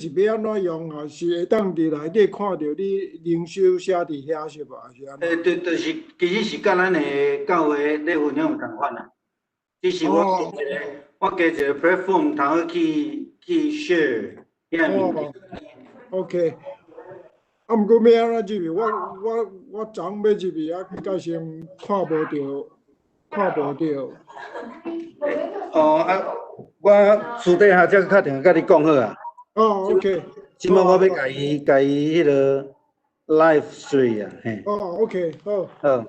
是欲按怎用啊？是會當佇內底看著你靈修寫佇遐是無？還是按怎？欸，對，就是其實是佮咱的教會咧分享有仝款啊。只是我加一個，我加一個 platform，通好去 share 遐物件。 OK。啊，毋過欲按怎入去？我昨昏欲入去啊，改成看無著，看無著。哦啊，我私底下才敲電話佮你講好啊。哦，OK。這擺我欲共伊共伊彼个 live stream 啊，嘿。哦，OK，好。好。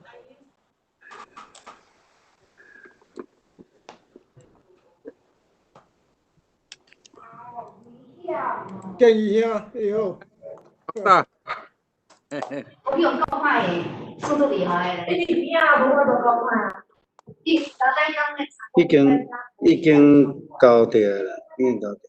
建議兄，你好。啊。我用講話的速度厲害。你邊啊，無法度講話。已經交掉啦，已經交掉。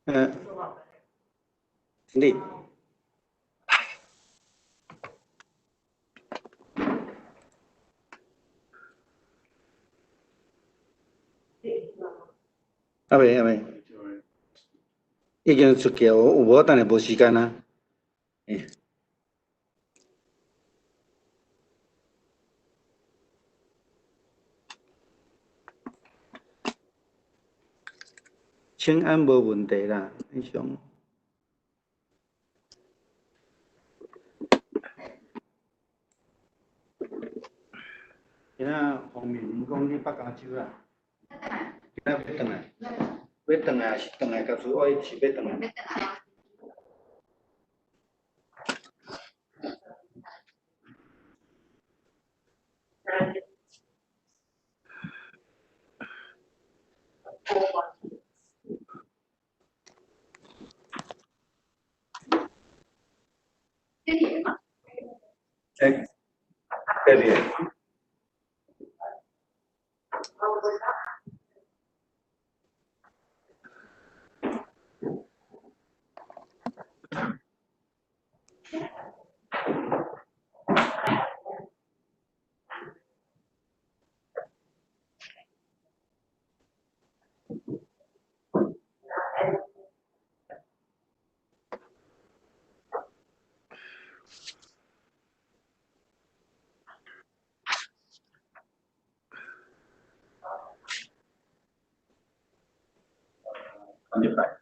嗯，你。啊未啊未，已經出去，有無等下無時間啊。欸。請安無問題啦，你想。今仔方面因講去北加州啦，今仔欲轉來，欲轉來是轉來共厝，我是欲轉來。欸，這裡。入來。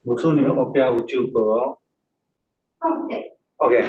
無出娘後壁有酒無哦。OK。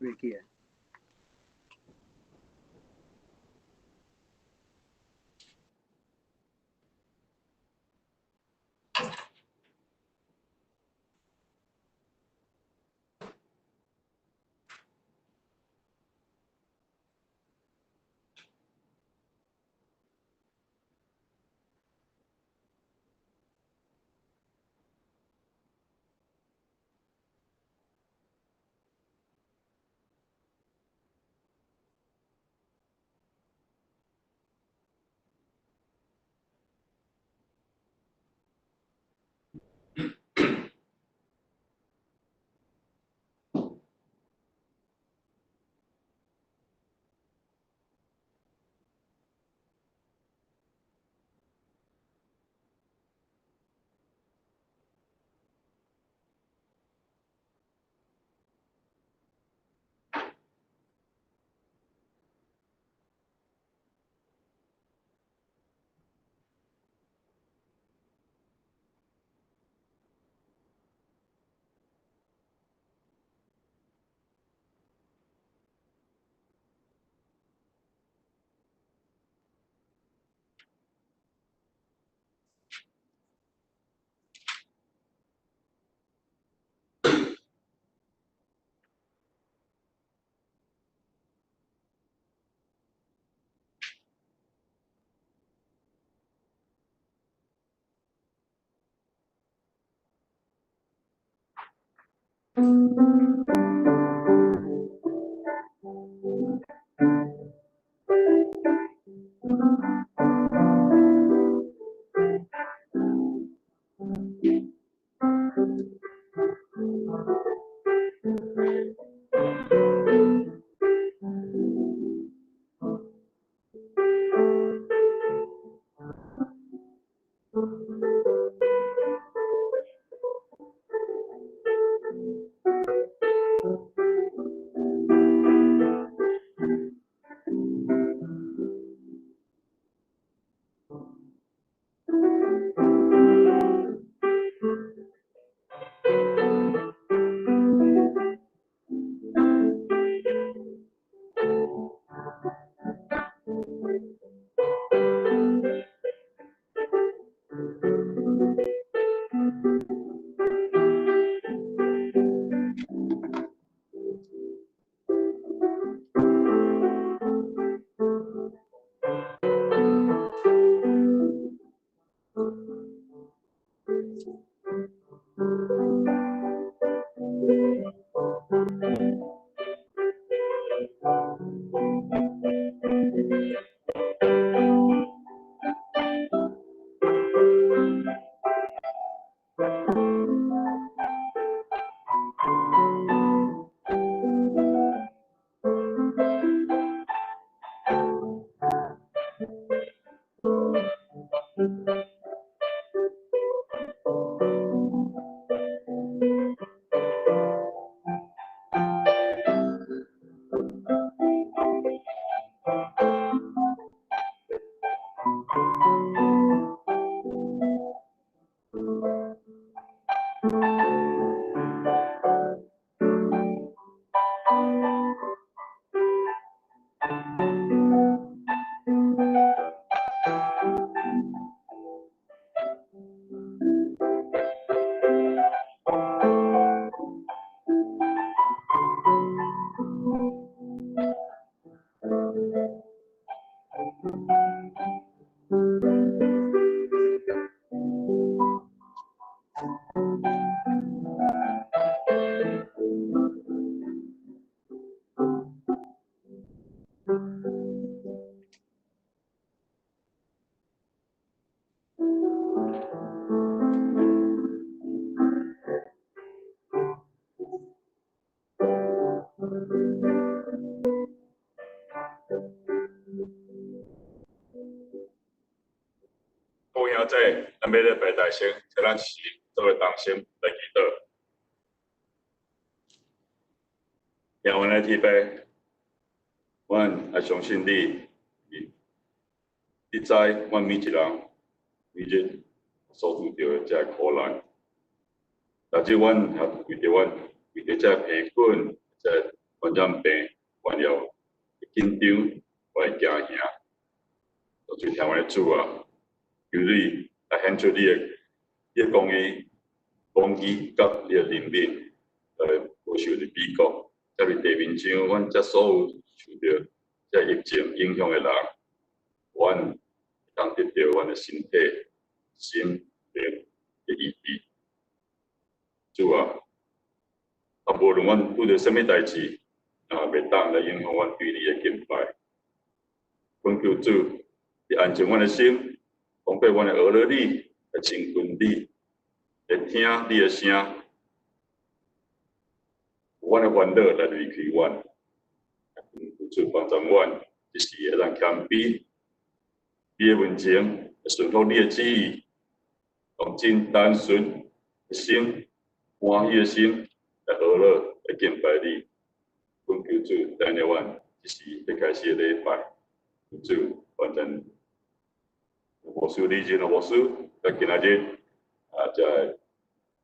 袂記得。各位兄弟，咱欲礼拜大圣，请咱齐做伙同心来祈祷。耶阮的天父，阮也相信你，你知阮每一人每日所拄著的這苦難，甚至阮也為著阮為著這貧困，這阮傳染病，阮也會緊張，會驚嚇。主聽阮的主啊，求你來顯出你的公義、公義佮你的憐憫，來保守佇美國，佮佇地面上，阮遮所有受著這疫情影響的人，阮會當得著阮的身體、心靈的醫治。主啊，啊，無論阮拄著啥物代誌，啊，袂當來影響阮對你的敬拜。懇求主，你安靜阮的心，通過阮的學樂你，來親近你，來聽你的聲，阮的煩惱來離開阮。求主幫助阮，一時會當謙卑，你的面前，順服你的旨意，用真單純的心、歡喜的心來學樂，來敬拜你。懇求主帶領阮這時欲開始的禮拜，求主完全牧師李進的牧師，在今仔日啊，這個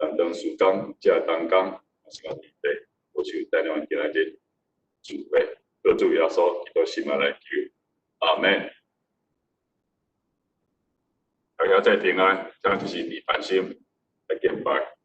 擔當事工，這個同工，也是我弟弟，保守帶領阮今仔日聚會，靠主耶穌基督聖名來求，阿們。大家再平安，這就是禮拜心來敬拜。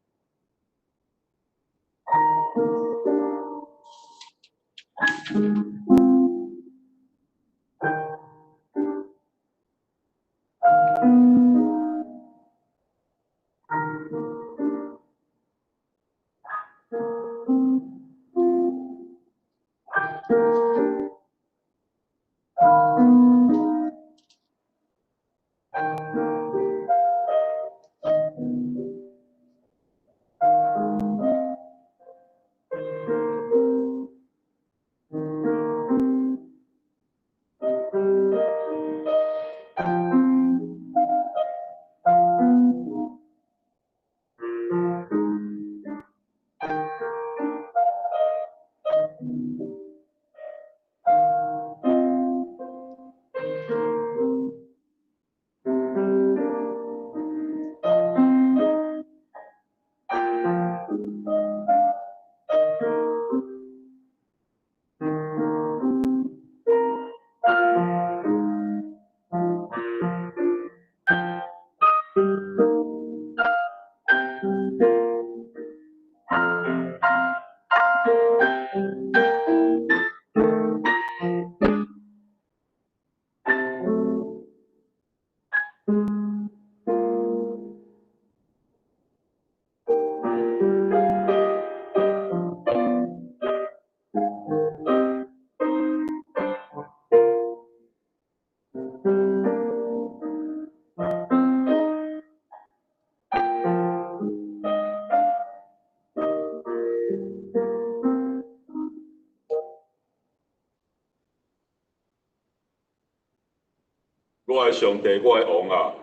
我的上帝，我的王啊，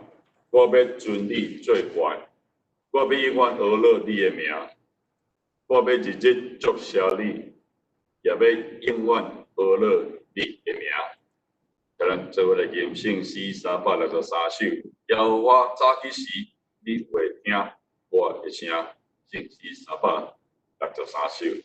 我欲尊你做懸，我欲永遠呵咾你的名，我欲日日祝謝你，也欲永遠呵咾你的名。咱做伙來吟聖詩363首，耶和華早起時，你會聽我的聲。聖詩363首。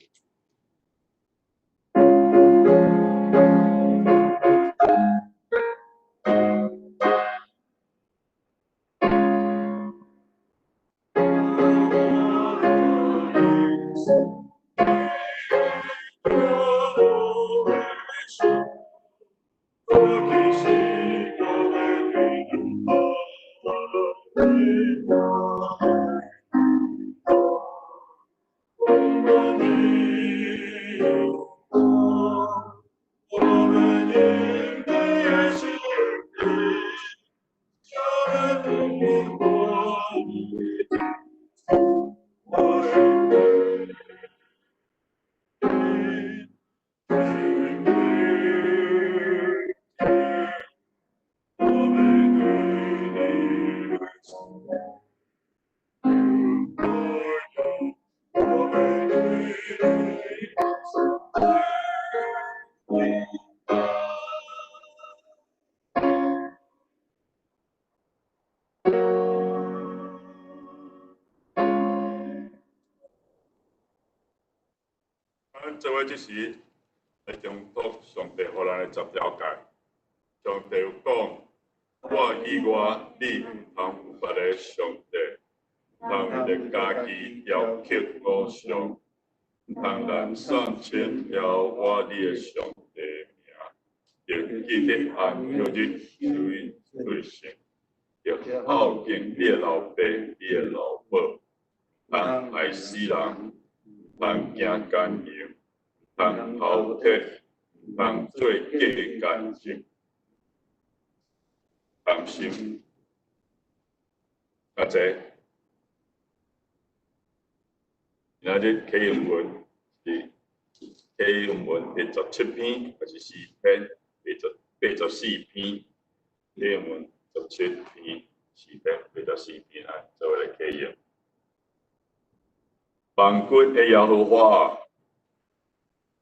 这位就是來重讀上帝予咱的十條誡。上帝有講：我以外，你毋通有別个上帝，毋通為著家己雕刻偶像，毋通濫算稱耶和華你的上帝名，著記得安息日守伊做聖，著孝敬你的老爸、你的老母，毋通害死人，毋通行姦淫，毋通剽竊，毋通做假見證。貪心，較濟。今仔日啟應文是啟應文第17篇，抑是四篇，第84篇。啟應文十七篇，四篇，84篇來做伙來啟應。萬軍的耶和華，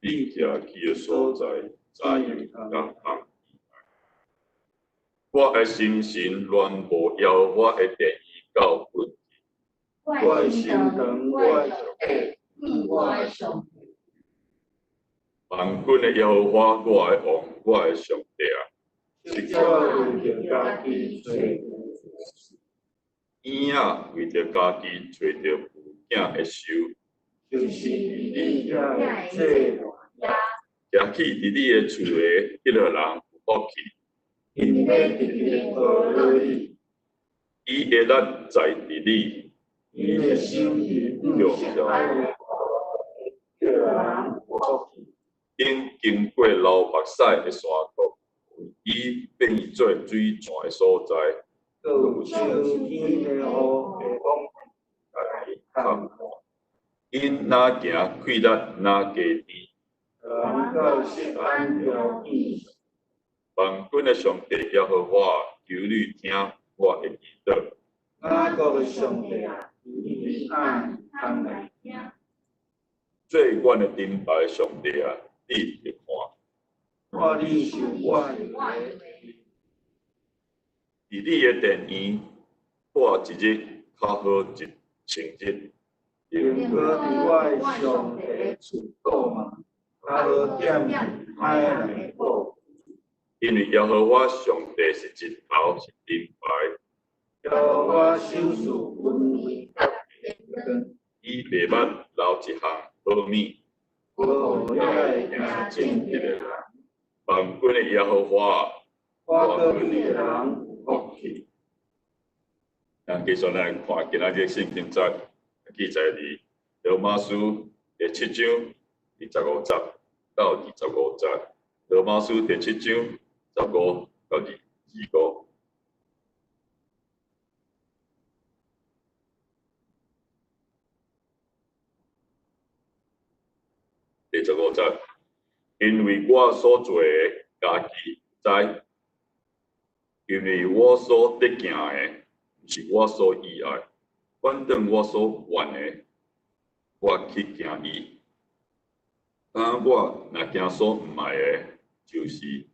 你徛起的所在，怎樣敢通？我的心神戀慕耶和華的殿宇到困去。我的心腸，我的上帝，我的上帝。萬軍的耶和華，我的王，我的上帝啊！是我為著家己揣著。嬰仔為著家己揣著母囝的壽，就是佇你遐的祭壇徛起佇你的厝的彼个人有福氣。𪜶欲直直報落去，伊的力在佇你，伊的手佇向彼个人有福氣。𪜶經過流目屎的山谷，伊變做水泉的所在。閣有秋天的雨會講來𪜶若行氣力，若加甜。人到錫安條件。萬軍的上帝耶和華，求你聽我的祈禱。雅各的上帝啊，求你按通來聽。做阮的盾牌上帝啊，你著看。看你受我的。佇你的殿院，過一日較好1000日。寧可佇我的上帝的厝顧嘛，較好踮佇歹人的顧。因為耶和華上帝是日頭，是盾牌。耶和華賞賜恩惠佮平安。伊袂捌留一項好物，無予遐會行正直的人。萬軍的耶和華，我閣你的人有福氣。咱繼續來看今仔日聖經節記載佇羅馬書第七章25節到25節。羅馬書第七章15到25。第15節，因為我所做的，家己知；因為我所得行的，毋是我所意愛，反轉我所怨的，我去行伊。當我若行所毋愛的，就是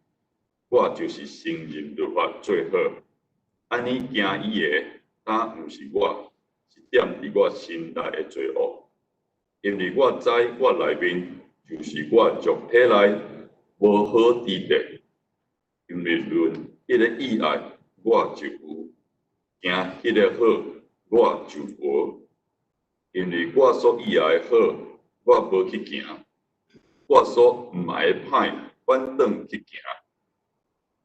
我就是承認律法做好。按呢行伊的，敢毋是我，是踮佇我心內的罪惡。因為我知我內面就是我肉體內無好之地。因為論彼个意愛，我就有；行彼个好，我就無。因為我所意愛的好，我無去行；我所毋愛的歹，反轉去行。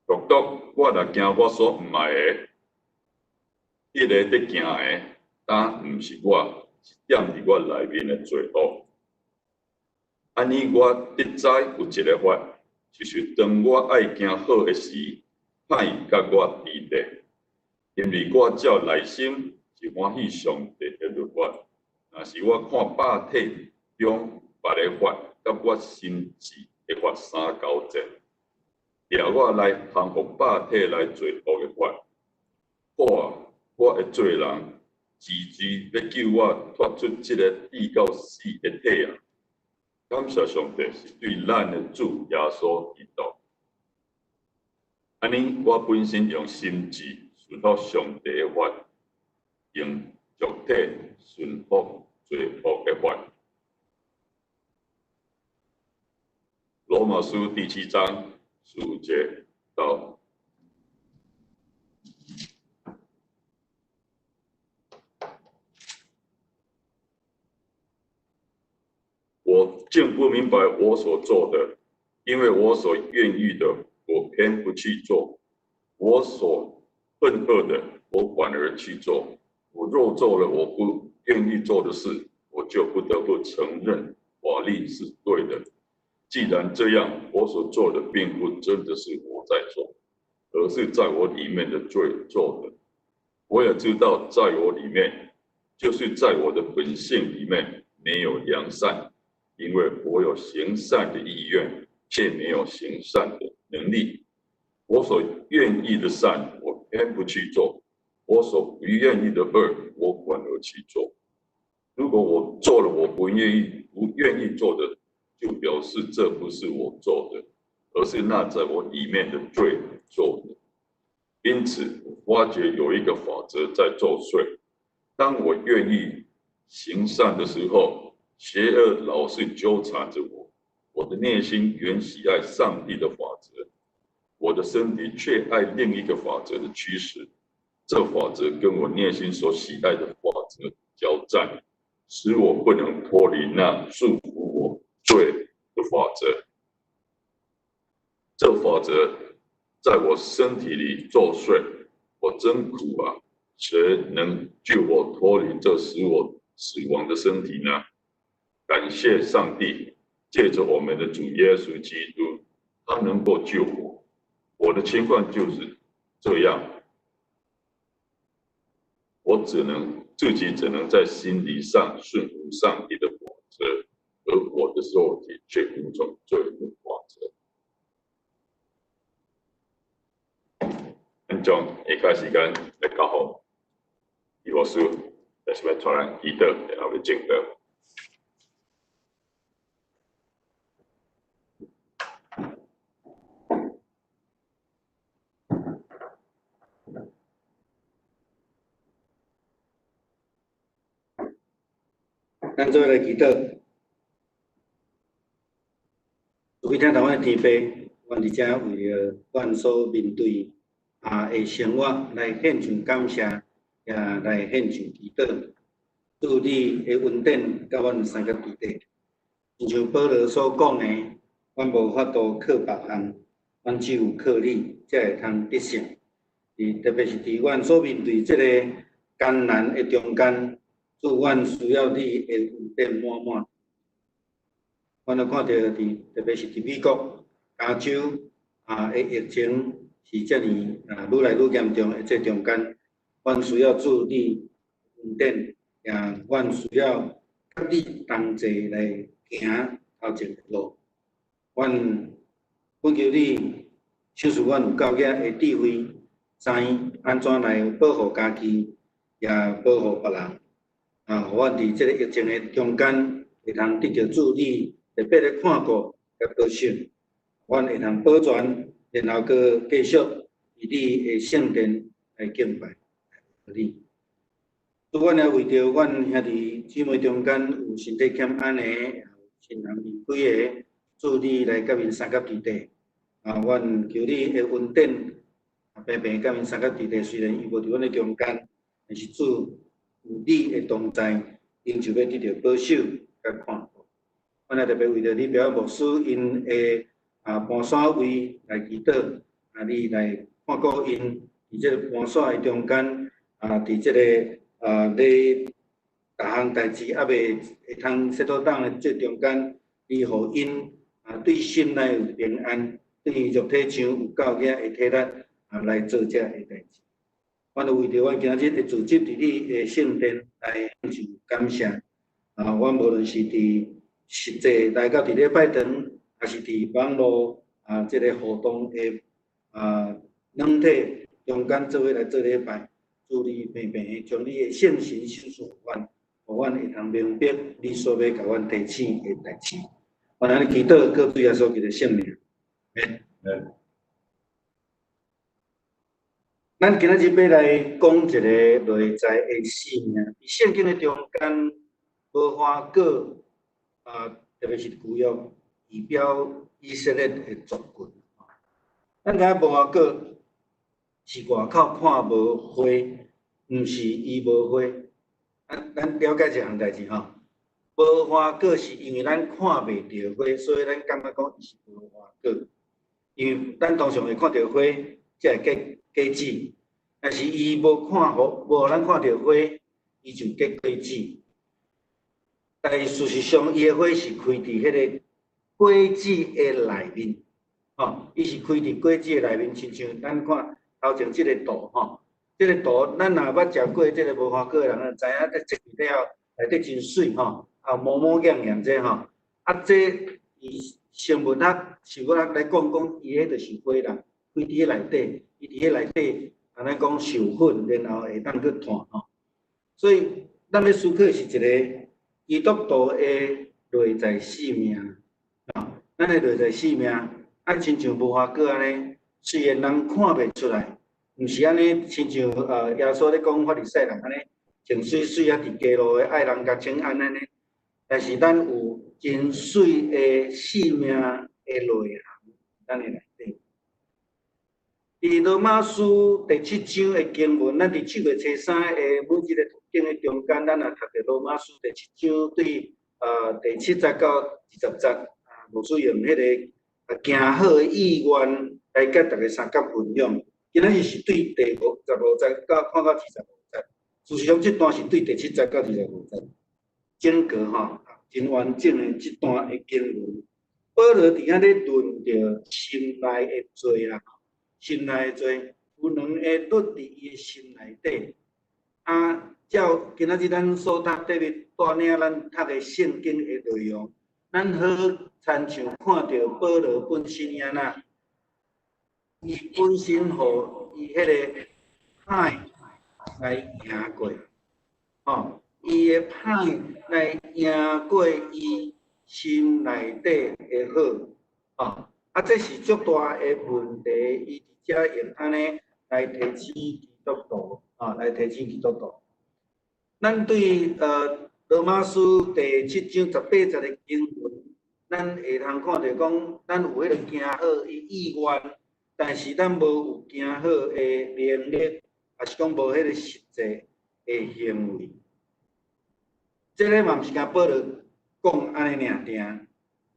獨獨我若行我所毋愛的，彼个佇行的，敢毋是我，是踮佇我內面的罪惡。按呢，我得知有一个法，就是當我愛行好的時，歹佮我佇咧。因為我照內心是歡喜上帝的律法，若是我看百體中別个法，佮我心志的法相交戰，掠我來降服百體內罪惡的法。好啊，我的罪人，自治欲救我脫出這个至到死的體啊！感謝上帝，是對咱的主耶穌基督。按呢，我本身用心志順服上帝的法，用肉體順服罪惡的法。羅罗马书第七章15节到我竟不明白我所做的，因为我所愿意的，我偏不去做；我所恨恶的，我反而去做。我若做了我不愿意做的事，我就不得不承认法律是对的。既然这样，我所做的并不真的是我在做，而是在我里面的罪做的。我也知道，在我里面，就是在我的本性里面，没有良善，因为我有行善的意愿，却没有行善的能力。我所愿意的善，我偏不去做；我所不愿意的恶，我反而去做。如果我做了我不愿意做的，就表示这不是我做的，而是那在我里面的罪做的。因此，我发觉有一个法则在作祟：当我愿意行善的时候，邪恶老是纠缠着我。我的内心原喜爱上帝的法则，我的身体却爱另一个法则的驱使。这法则跟我内心所喜爱的法则交战，使我不能脱离那束缚我罪的法则。这法则在我身体里作祟，我真苦啊！谁能救我脱离这使我死亡的身体呢？感谢上帝，借着我们的主耶稣基督，他能够救我。我的情况就是这样，我自己只能在心理上顺服上帝的法则，而我的肉体却服从罪的法则。咱将下个时间来交予李牧师，来是欲带咱祈祷，然后欲证道。咱做来祈祷，主天父，阮的天父，阮伫遮为著阮所面对的生活来献上感谢，也来献上祈祷。主你的恩典佮阮相佮伫底，亲像保罗所讲的，阮无法度靠别项，阮只有靠你，才会通得胜。特别是伫阮所面对这个艰难的中间，主，阮需要你的恩典满满。阮都看著伫，特别是伫美国、加州的疫情是遮尔愈来愈严重的这中间，阮需要主你恩典，也阮需要佮你同齐来行头前的路。阮恳求你赏赐阮有够额的智慧，知按怎来保护家己，也保护别人。予阮伫这个疫情的中间，会通得著主你特别的看顾佮保守，阮会通保全，然后阁继续伫你的圣殿来敬拜你。主，阮也为著阮兄弟姊妹中间有身体欠安的，有亲人离开的，主你来佮𪜶相佮伫底。阮求你的恩典，平平佮𪜶相佮伫底。虽然伊无伫阮的中间，但是主有你的同在，𪜶就欲得著保守佮看顾。阮也特别为著李表牧师𪜶的搬徙位来祈祷，你来看顾𪜶伫这个搬徙的中间，伫这个咧逐项代志犹未会通settle down的这中间，你予𪜶对心内有平安，对肉体上有够额的体力来做这个代志。阮为著阮今日的组织伫你的圣殿来献上感谢。阮无论是伫实际来到伫礼拜堂，抑是伫网路这个活动的软体中间做伙来做礼拜，主你平平的将你的圣神赏赐予阮，予阮会通明白你所欲共阮提醒的代志。阮按呢祈祷，靠主耶稣基督圣名。咱今仔日欲来讲一个内在的生命。伫圣经的中间，无花果特别是旧约，预表以色列的族群。咱知影无花果是外口看無花，毋是伊無花。咱了解一項代誌吼，無花果是因為咱看袂著花，所以咱感覺講伊是無花果。因為咱通常會看著花，才會結果子。但是伊無看好，無予咱看著花，伊就結果子。但是事實上，伊的花是開佇彼個果子的內面，吼，伊是開佇果子的內面，親像咱看頭前這个圖吼，這个圖咱若捌食過這个無花果的人，就知影這切開了後內底真媠吼，啊毛毛軟軟這吼，啊這伊生物學、生物學來講講，伊彼就是花啦，開佇彼內底，伊佇彼內底，按呢講授粉，然後會當去傳吼。所以咱咧思考的是一个基督徒的內在生命，啊，咱的內在生命愛親像無花果按呢，雖然人看袂出來，毋是按呢，親像耶穌咧講法利賽人按呢，穿媠媠啊，佇街路的愛人共請安按呢，但是咱有真媠的生命的內涵，咱的內底。佇羅馬書第七章的經文，咱佇7月初3的每一個讀經的中間，咱也讀著羅馬書第七章對第7節到20節，啊，牧師用彼个行好的意願來佮大家相共分享。今仔日是對第55節到看到25節，事實上這段是對第七節到25節，整個吼真完整的這段的經文。保羅佇遐咧論著心內的罪啦。心內的罪有兩个律佇伊的心內底，啊，照今仔日咱所讀特別帶領咱讀的聖經的內容，咱好親像看著保羅本身按怎，伊本身予伊彼个歹來贏過，吼，伊的歹來贏過伊心內底的好，吼。啊，這是足大的問題，伊佇遮用按呢來提醒基督徒，啊，來提醒基督徒。咱對羅馬書第七章18節的經文，咱會通看著講，咱有彼個行好的意願，但是咱無有行好的能力，抑是講無彼個實際的行為。這个嘛毋是干保羅講按呢爾爾。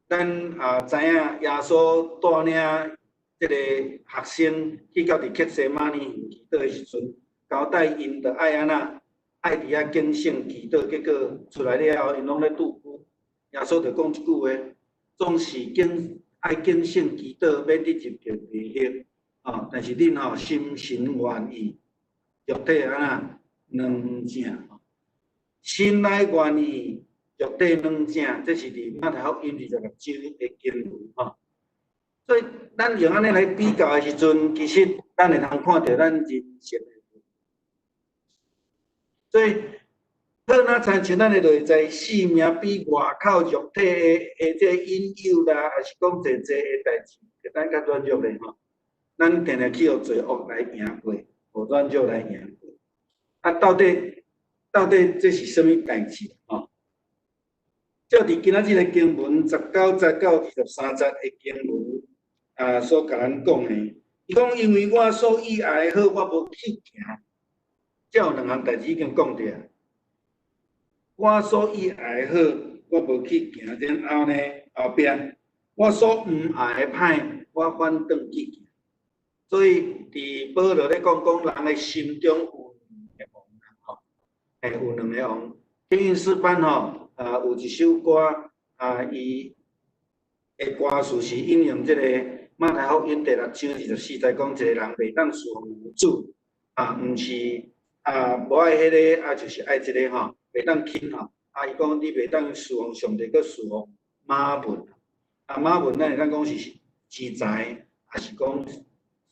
咱也知影耶穌帶領這个學生去到佇客西馬尼園祈禱的時陣，交代𪜶著愛按怎，愛佇遐警醒祈禱，結果出來了後，𪜶攏咧拄久。耶穌就講一句話：總是警愛警醒祈禱，免得入著迷惑。哦，但是恁吼心神願意，肉體按怎軟正，心內願意。肉體軟正，這是佇馬太福音26章的經文吼。所以咱用按呢來比較的時陣，其實咱會通看著咱人生的。所以，好若親像咱的內在生命比外口肉體的這個引誘啦，抑是講濟濟的代誌，咱較軟弱咧吼。咱定定去予罪惡來贏過，予軟弱來贏過。啊，到底這是啥物代誌吼？照佇今仔日个經文19節到23節的經文啊，所共咱講的，伊講因為我所以愛的好，我無去行。這有兩項代誌已經講著。我所以愛的好，我無去行，然後呢，後壁我所毋愛的歹，我反轉去行。所以佇保羅咧講，講人的心中有兩个王吼，有兩个王。天韻詩班吼，啊，有一首歌，啊，伊的歌詞是引用這个馬太福音第6章24節，講一个人袂當事奉兩个主，啊，毋是啊，無愛彼个，啊，就是愛這个吼，袂當輕吼。啊，伊講你袂當事奉上帝，閣事奉瑪門。啊，瑪門咱會當講是錢財，抑是講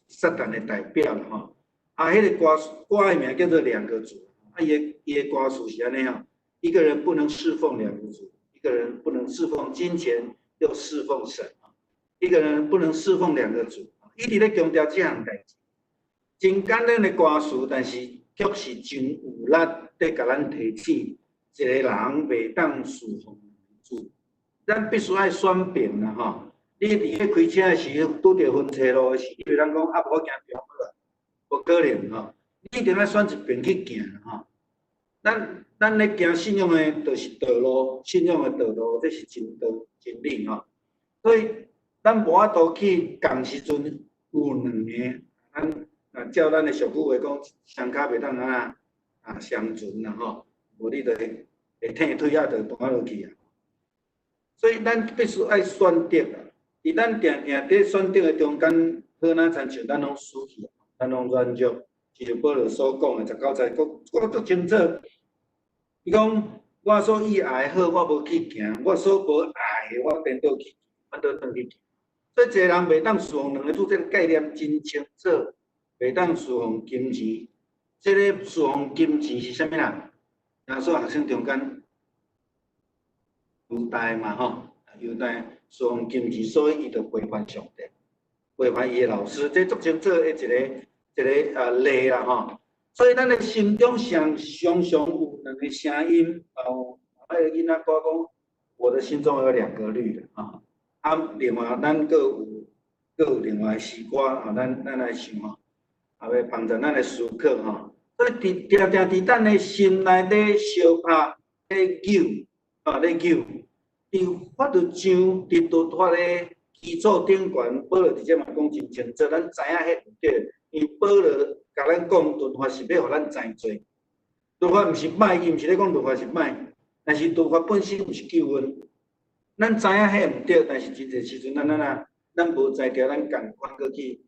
撒旦的代表啦吼。啊，彼个歌歌的名叫做兩個主，啊，伊的歌詞是按呢吼。一個人不能侍奉兩個主，一個人不能侍奉金錢，又侍奉神。一個人不能侍奉兩個主，一直咧強調這項代誌。真簡單的歌詞，但是卻是真有力，佇共咱提醒，一個人袂當侍奉兩個主。咱必須愛選邊啦吼。你佇咧開車的時陣拄著分岔路的時，你袂當講啊，無我行中好啊，無可能吼。你一定愛選一邊去行吼。咱咧行信仰的，就是道路，信仰的道路，這是真道真理吼。所以咱無法度去仝時陣有兩个，咱啊照咱的俗語話講，雙跤袂當按怎啊相存啦吼，無你就會退腿仔就彈落去啊。所以咱必須愛選擇啊！佇咱定定佇選擇的中間，好若親像咱攏輸去啊，咱攏軟弱。就像保羅所講的19節，閣閣足清楚。伊講我所以愛的好，我無去行；我所無愛的，我顛倒去，反倒轉去行。所以一個人袂當侍奉兩个主，這個概念真清楚。袂當侍奉金錢，這个侍奉金錢是啥物啦？耶穌學生中間猶大嘛吼，猶大侍奉金錢，所以伊就背叛上帝，背叛伊的老師，這足清楚的一个例啦吼。所以咱的心中常常常有兩个聲音，哦，彼个囡仔歌講，我的心中有兩個律的啊。啊，另外咱閣有另外的詩歌啊，咱來想吼，啊，欲幫助咱來思考吼。所以佇定定佇咱的心內底相拍咧扭啊咧扭，佇法律上，佇律法的基礎頂懸，保羅佇這嘛講真清楚，咱知影彼毋對，因為保羅共咱講律法是欲予咱知罪，律法毋是歹，伊毋是咧講律法是歹，但是律法本身毋是救恩。咱知影彼毋對，但是真濟時陣咱按怎，咱無才調，咱仝款閣去，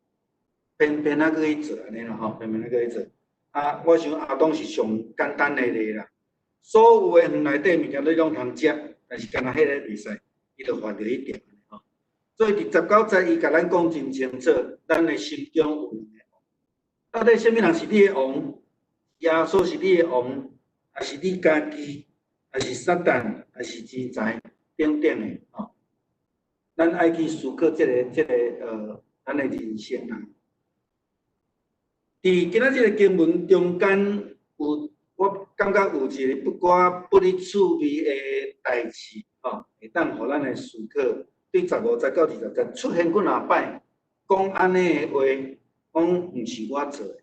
偏偏仔閣去做按呢啦吼，偏偏仔閣去做。啊，我想亞當是上簡單的例啦。所有的園內底物件你攏通食，但是干焦彼個袂使，伊就犯著彼條吼。所以佇19節，伊共咱講真清楚，咱的心中有兩个王。到底啥物人是你的王？耶穌是你的王，抑是你家己，抑是撒旦，抑是錢財等等的吼。咱愛去思考這个咱的人生啊。佇今仔這个經文中間，有我感覺有一个不寡不哩趣味的代誌，吼，會當予咱來思考。對15節到20節出現幾若擺，講按呢的話，講毋是我做的，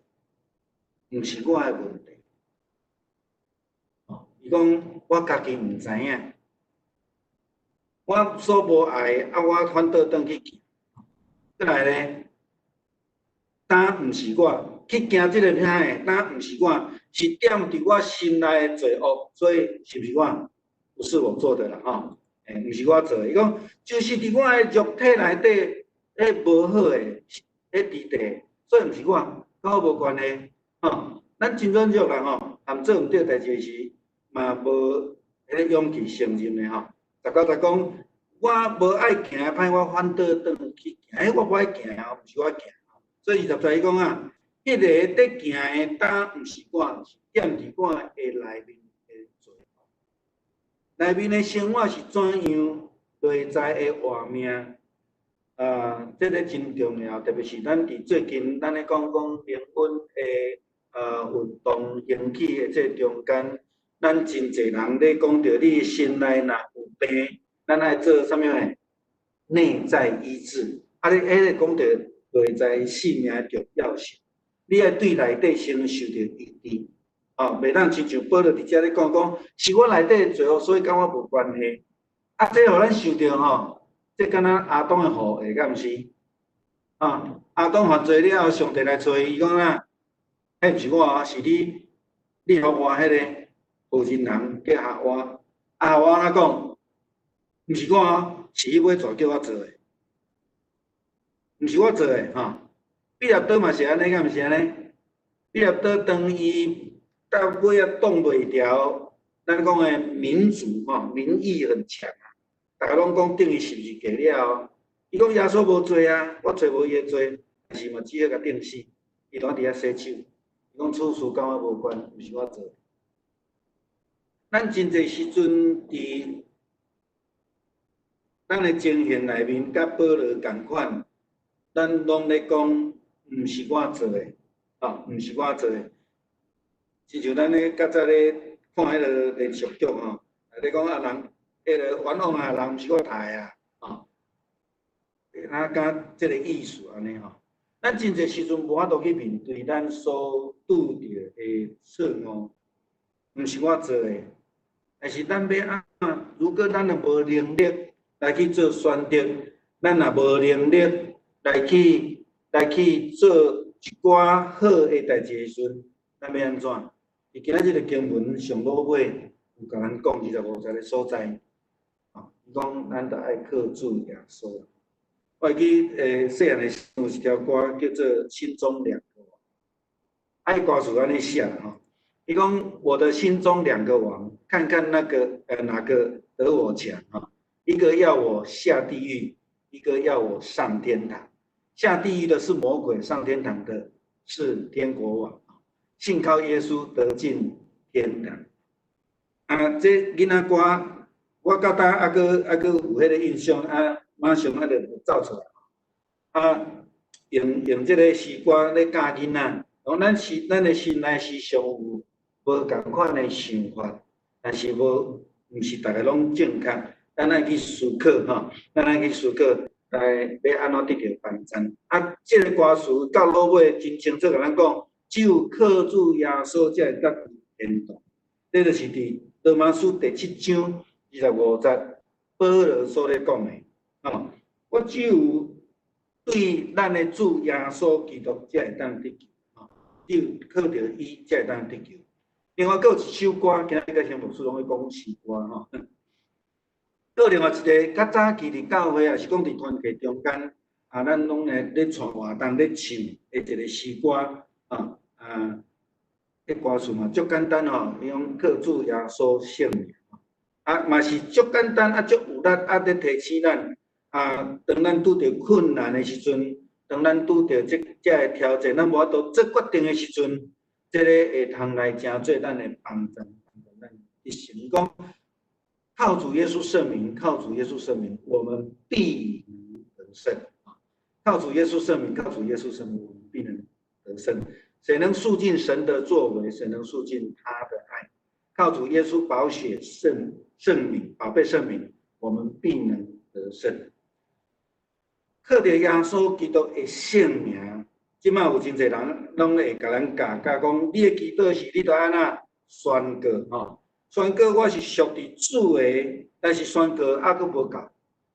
毋是我的問題。哦，伊講我家己毋知影，我所無愛的，啊，我反倒轉去行。閣來咧，擔毋是我去行這个遐的，擔毋是我，是踮佇我心內的罪惡，所以是毋是我？不是我做的啦，吼，毋是我做的。伊講就是佇我的肉體內底，彼無好的，彼佇地，所以毋是我，佮我無關係，吼。咱真軟弱啦，吼，含做毋對代誌時，嘛無彼個勇氣承認的吼。19節講，我無愛行的歹，我反倒轉去行，欸，我無愛行啊，毋是我行。所以20節伊講啊，彼个佇行的，擔毋是我，是踮佇我的內面的罪。內面的生活是怎樣？內在的活命，啊，這个真重要，特別是咱佇最近，咱咧講講靈恩的運動興起的這中間，咱真濟人咧講著你心內若有病，咱愛做啥物呢？內在醫治，啊，你彼个講著內在性命的重要性，你愛對內底先受著醫治，哦，袂當親像保羅佇遮咧講講，是我內底的罪惡，所以佮我無關係。啊，這予咱想著吼，這敢若亞當的後裔，敢毋是？啊，亞當犯罪了後，上帝來揣伊講啊，彼毋是我啊，是你，你予我彼个好人人叫夏娃，啊夏娃按怎講？毋是我啊，是彼尾蛇叫我做的，毋是我做的吼。彼拉多嘛是按呢，敢毋是按呢？彼拉多當伊到尾仔擋袂牢，咱講的民主吼，民意很強啊，逐家攏講釘伊十字架了後，伊講耶穌無罪啊，我揣無伊的罪，但是嘛只好共釘死。伊攏佇遐洗手，伊講此事佮我無關，毋是我做的。咱真濟時陣佇咱的情形內面，佮保羅仝款，咱攏咧講，毋是我做的，吼，毋是我做的。親像咱咧較早咧看彼个連續劇吼，咧講啊人彼个冤枉啊，人毋是我刣啊，吼，啊，敢這个意思按呢吼。咱真濟時陣無法度去面對咱所拄著的錯誤，毋是我做的，但是咱欲按怎？如果咱若無能力來去做選擇，咱若無能力來去做一寡好的代誌的時陣，咱欲按怎？佇今仔日的經文上落尾有共咱講25節的所在，吼，伊講咱著愛靠主耶穌。我會記細漢的時陣有一條歌叫做《心中兩個王》，啊，伊歌詞按呢寫吼，伊講我的心中兩個王，看看那個哪個得我強吼，一個要我下地獄，一個要我上天堂。下地獄的是魔鬼，上天堂的是天國王。信靠耶穌得進天堂。啊，這囡仔歌，我到今猶閣有彼个印象啊，馬上啊就走出來。啊，用這個詩歌咧教囡仔，講咱的心內時常有無仝款的想法，但是毋是逐个攏正確，咱愛去思考吼，咱愛去思考來欲按怎得著幫助。啊，這个歌詞到落尾真清楚共咱講，只有靠主耶穌才會得天堂。這就是佇羅馬書第七章25節，保羅所咧講的。吼，我只有對咱的主耶穌基督才會當得救。吼，只有靠著伊才會當得救。另外，閣有一首歌，今仔日甲聖牧師攏咧講詩歌吼。閣有另外一个較早期佇教會，抑是講佇團契中間，啊，咱攏會咧帶活動咧唱的一個詩歌，啊，彼歌詞嘛足簡單吼，伊講靠主耶穌聖名，啊，嘛是足簡單啊，足有力啊，咧提醒咱，啊，當咱拄著困難的時陣，當咱拄著這个挑戰，咱無法度做決定的時陣，這个會通來成做咱的幫助，幫助咱得勝。伊講靠主耶穌聖名，靠主耶穌聖名，我們必能得勝。靠主耶穌聖名，靠主耶穌聖名，我們必能得勝。誰能數盡神的作為？誰能數盡他的愛？靠主耶穌寶血聖名，寶貝聖名，我們必能得勝。靠著耶穌基督的聖名，這馬有真濟人攏會共咱教教講，你的祈禱是你著按怎宣告吼？宣告我是屬佇主的，但是宣告猶閣無夠，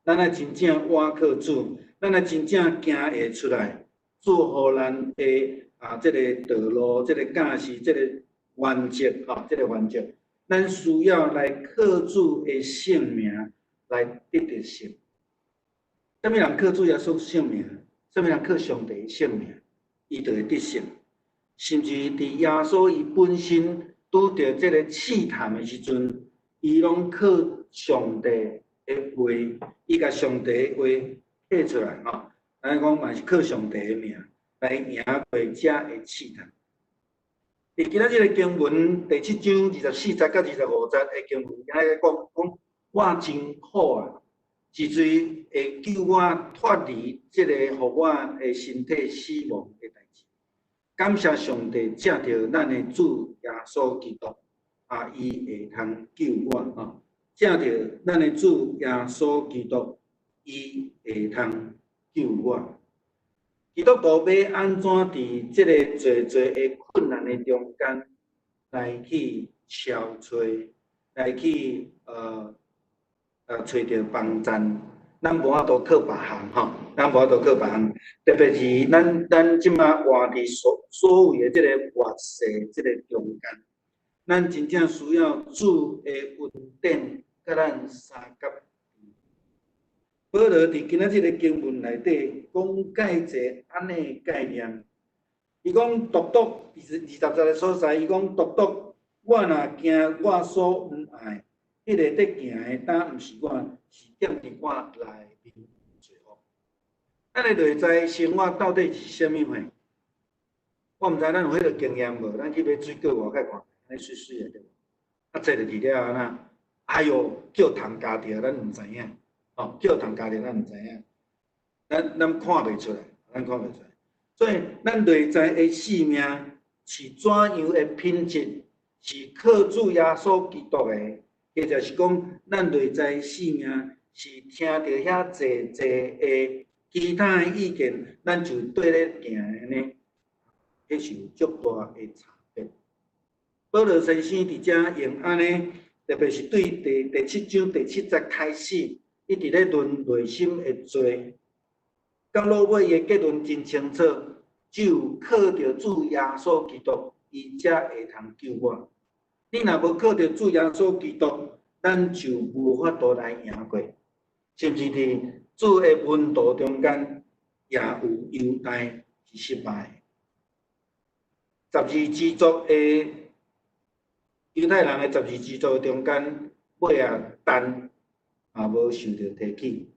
咱愛真正倚靠主，咱愛真正行會出來，主予咱的啊，這個道路，這個教示，這個原則吼，這個原則，咱需要來靠主的聖名來得著勝。啥物人靠主耶穌聖名？啥物人靠上帝聖名？伊就會得勝。甚至佇耶穌伊本身拄著這個試探的時陣，伊攏靠上帝的話，伊共上帝的話提出來吼。咱講嘛是靠上帝的名來贏過這个試探。佇今仔日个經文第七章24節佮25節的經文，今仔日講講我真苦啊！是誰會救我脫離這个予我的身體死亡的代誌？感謝上帝，藉著咱的主耶穌基督，啊，伊會通救我吼。藉著咱的主耶穌基督，伊會通救我。基督徒欲按怎佇這个濟濟的困難的中間來去超揣，來去揣著幫贊，咱無法度靠別項吼，咱無法度靠別項，特別是咱這馬活佇所謂的這个末世這个中間，咱真正需要主的恩典，佮咱相佮。保羅佇今仔這个經文內底講解一个按呢概念，伊講獨獨20節的所在，伊講獨獨我若行我所毋愛，彼个佇行的，當毋是我，是踮佇我內面罪惡。咱的內在生活到底是啥物貨？我毋知咱有彼个經驗無？咱去買水果外口看，按呢媠媠的對無？啊，切入去了按怎？哎喲，叫蟲咬著，咱毋知影。哦，叫蟲咬著，咱毋知影，咱看袂出來，咱看袂出來。所以，咱內在的性命是怎樣的品質？是靠主耶穌基督的，或者是講，咱內在性命是聽著遐濟濟的其他的意見，咱就綴咧行的呢？彼是有足大的差別。保羅先生佇遮用按呢，特別是對第七章第七節開始，伊佇咧論內心的罪。到落尾，伊的結論真清楚，只有靠著主耶穌基督，伊才會通救我。你若無靠著主耶穌基督，咱就無法度來贏過。甚至佇主的門徒中間，也有猶大是失敗。十二支族的猶太人的十二支族中間，尾仔但也無受著提起。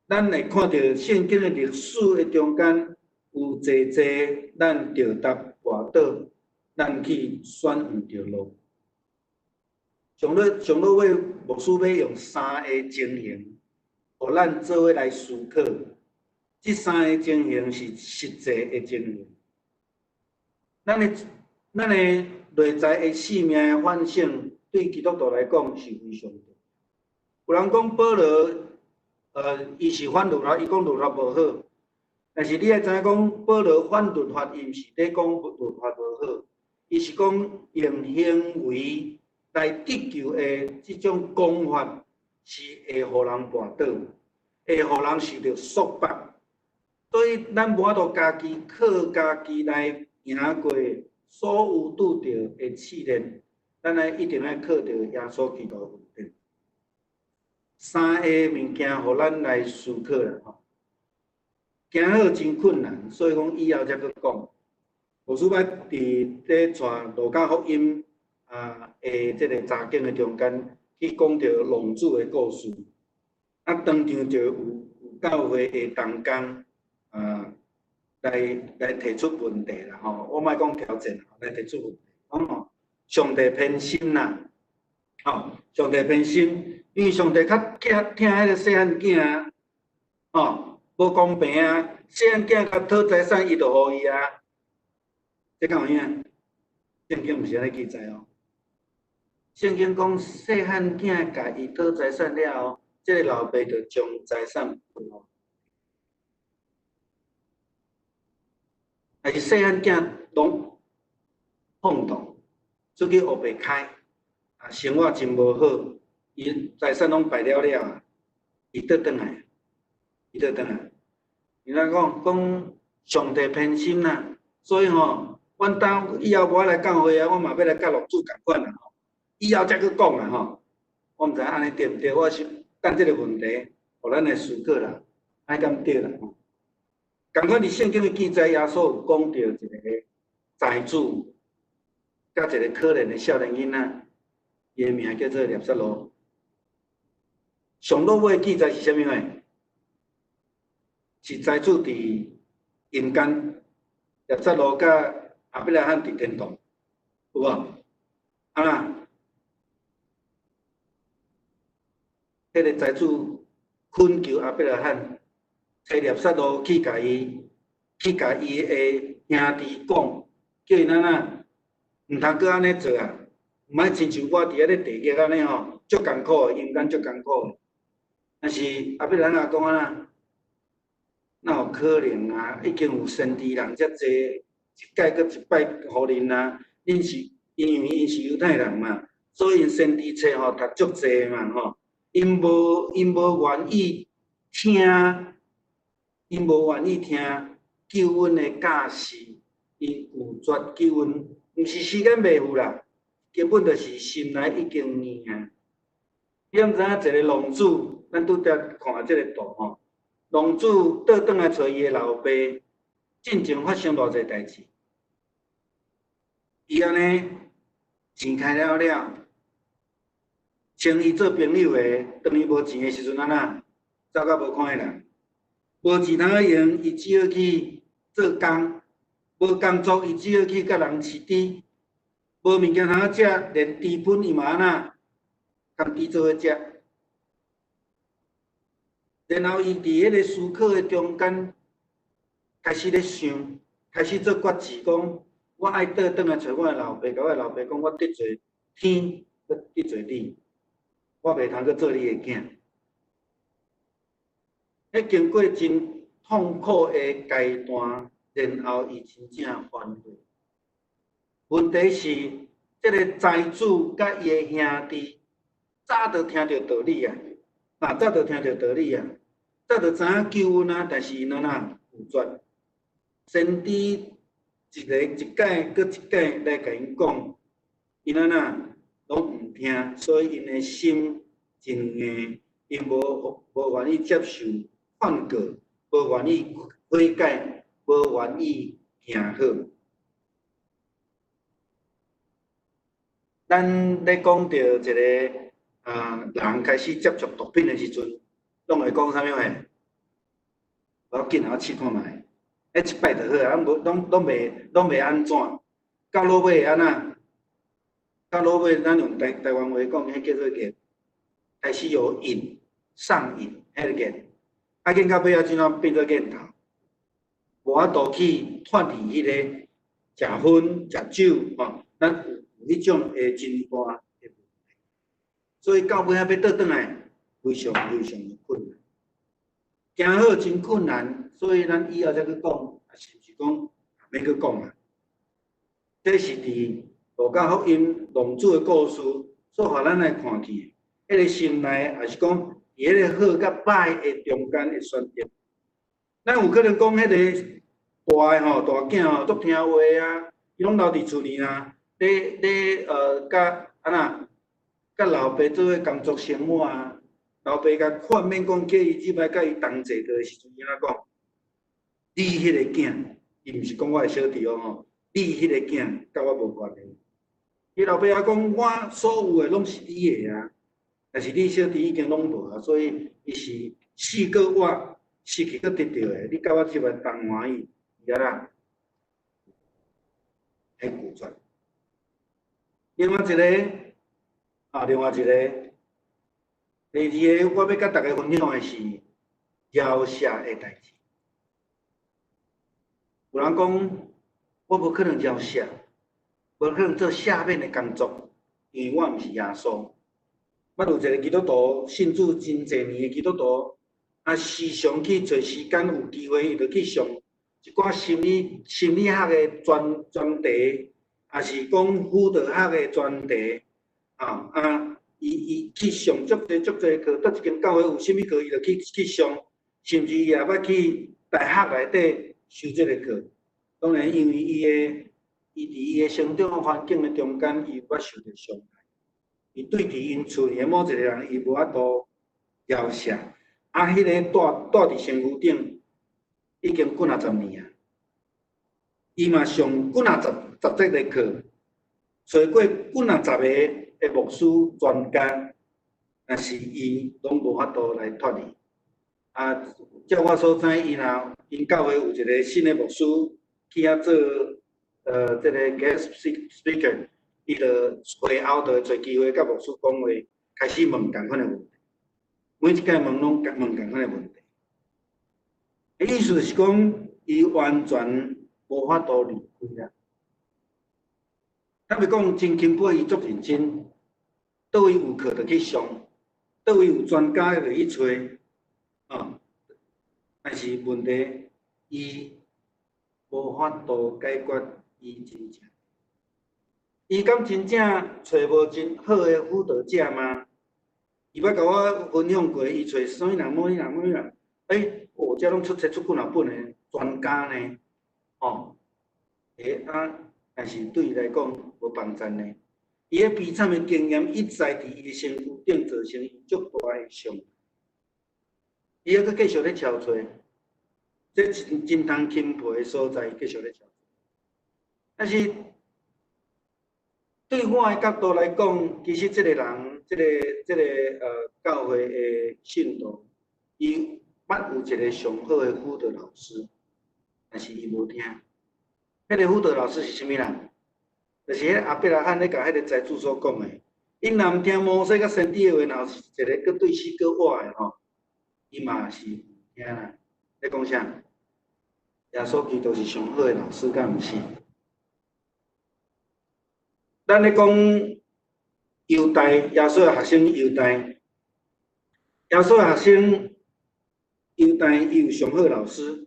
咱會看著聖經的歷史的中間，有濟濟咱著踏跋倒，咱去選毋著路。上落尾牧師欲用三个情形，予咱做伙來思考。這三个情形是實際的情形。咱的內在的性命的反省，對基督徒來講是非常重要。有人講保羅，伊是反律法，伊講律法無好。但是你愛知影講，保羅反律法，伊毋是咧講律法無好，伊是講用行為來得救的這種講法，是會予人跋倒，會予人受著束縛。所以咱無法度家己靠家己來贏過所有拄著的試煉，咱愛一定愛靠著耶穌基督的恩典。三个物件，予咱來思考啦吼。行好真困難，所以講以後才閣講。牧師捌佇咧傳路加福音的這个查經的中間，去講著浪子的故事。啊，當場就有教會的同工來提出問題啦吼。我莫講挑戰，來提出問題，講吼，上帝偏心啦，吼，上帝偏心，因為上帝較疼彼个細漢囝啊，吼，無公平啊！細漢囝共討財產，伊就予伊啊，這敢有影？聖經毋是按呢記載哦。聖經講細漢囝共伊討財產了後，這个老爸就將財產分予。但是細漢囝攏放蕩，出去烏白開，啊，生活真無好，伊財產攏敗了了啊，伊倒轉來，伊倒轉來。伊怎講？講上帝偏心啦，所以吼，阮兜以後無愛來教會啊，我嘛欲來佮浪子仝款啦吼。以後才閣講啦吼，我毋知按呢對毋對，我是等這个問題，予咱來思考啦，按呢敢對啦吼。仝款佇聖經的記載，耶穌有講著一个財主，佮一个可憐的少年囡仔，伊的名叫做拉撒路。上落尾記載是啥物話？是財主佇陰間，拉撒路佮亞伯拉罕佇天堂，有無？啊啦，彼个財主懇求亞伯拉罕，揣拉撒路去共伊，去共伊的兄弟講，叫𪜶按怎，毋通閣按呢做啊！毋愛親像我佇遐咧地獄按呢吼，足艱苦的，陰間足艱苦的。但是亞伯拉罕講按怎？哪有可能啊？已經有先知人遮濟，一擺閣一擺予恁啊！恁是因為𪜶是猶太人嘛，所以𪜶先知冊吼讀足濟嘛吼。𪜶無願意聽，𪜶無願意聽救恩的教示，𪜶拒絕救恩，毋是時間袂赴啦，根本就是心內已經硬啊。你敢知影一個浪子？咱拄才看這个圖吼。浪子倒轉來揣伊的老爸，進前發生偌濟代誌，伊按呢錢開了了，稱伊做朋友的，當伊無錢的時陣，按怎走甲無看彼人，無錢通用，伊只好去做工，無工作，伊只好去佮人飼豬，無物件通食，連豬糞伊嘛按怎，共豬做伙食。然後伊佇彼个思考的中間，開始咧想，開始做決志，講我愛倒轉來揣我的老爸，共我的老爸講，我得罪天，閣得罪你，我袂通閣做你的囝。彼經過真痛苦的階段，然後伊真正反悔。問題是，這个財主佮伊的兄弟早就聽著道理啊，啊，早就聽著道理啊，早就知影救恩啊，但是𪜶按怎拒絕？先知一个一擺閣一擺來共𪜶講，𪜶按怎攏毋聽，所以𪜶的心真硬，𪜶無願意接受勸告，無願意悔改，無願意行好。咱咧講著一个人開始接觸毒品的時陣，攏會講啥物話？無要緊啊，我試看覓，彼一擺就好啊，無攏袂按怎，到落尾按怎？到落尾，咱用台灣話講，彼叫做癮，開始有癮，上癮，彼个癮，啊，癮到尾仔怎怎變做癮頭，無法度去脫離彼个食薰、食酒，吼，咱有彼種的真大的問題，所以到尾仔欲倒轉來，非常非常的困難。行好真困難，所以咱以後才閣講，啊，是毋是講免閣講啊？這是佇路加福音浪子的故事所予咱來看見的，彼个心內，抑是講佇彼个好佮歹的中間的選擇。咱有可能講彼个大的吼，大囝吼，足聽話啊，伊攏留佇厝裡啊，咧咧佮按怎，佮老爸做伙工作生活啊。老爸共勸勉講，叫伊入來佮伊同齊的時陣，伊按怎講？你彼个囝，伊毋是講我的小弟哦吼，你彼个囝佮我無關係。伊老爸仔講，我所有的攏是你的啊，但是你小弟已經攏無啊，所以伊是死閣活，失去閣得著的，你佮我入來同歡喜，伊按怎？彼拒絕。另外一個，啊，另外一個，第二个，我欲佮大家分享的是饒赦的代誌。有人講，我無可能饒赦，無可能做赦免的工作，因為我毋是耶穌。捌有一個基督徒信主真濟年的基督徒，啊，時常去揣時間有機會，伊就去上一寡心理學的專題，抑是講輔導學的專題，啊，伊去上足濟足濟課，佗一間教會有啥物課，伊就去上，甚至伊也捌去大學內底修這個課。當然，因為伊佇伊的成長環境的中間，伊有捌受著傷害。伊對佇𪜶厝裡的某一個人，伊無法度饒赦。啊，彼個蹛佇身軀頂已經幾若十年啊。伊嘛上幾若十節的課，揣過幾若十個的牧師專家，但是伊攏無法度來脫離。啊，照我所知，伊若𪜶教會有一個新的牧師去遐做，這个 guest speaker，伊就會後就會揣機會佮牧師講話，開始問仝款的問題，每一擺問攏問仝款的問題。意思是講，伊完全無法度離開啊。坦白講，真钦佩伊足認真，佗位有課就去上，佗位有專家就去揣，啊。但是問題，伊無法度解決伊真正。伊敢真正揣無真好的輔導者嗎？伊捌共我分享過，伊揣啥物人、啥物人、啥物人，欸，哦，這攏出冊出幾若本的專家呢，吼，欸啊，但是對伊來講無幫贊呢。伊彼悲慘的經驗一再佇伊的身軀頂造成伊足大的傷。伊猶閣繼續咧敲揣，這真真通欽佩的所在，繼續咧敲。但是對我的角度來講，其實這個人，這個教會的信徒，伊捌有一個上好的輔導老師，但是伊無聽。彼個輔導老師是啥物人？就是彼個亞伯拉罕咧共彼個財主所講的，𪜶若毋聽摩西佮先知的話，若是一个閣對死閣活的吼，伊嘛是毋聽啦。咧講啥？耶穌基督是上好的老師，敢毋是？咱咧講猶大，耶穌的學生猶大，耶穌的學生猶大，伊有上好老師，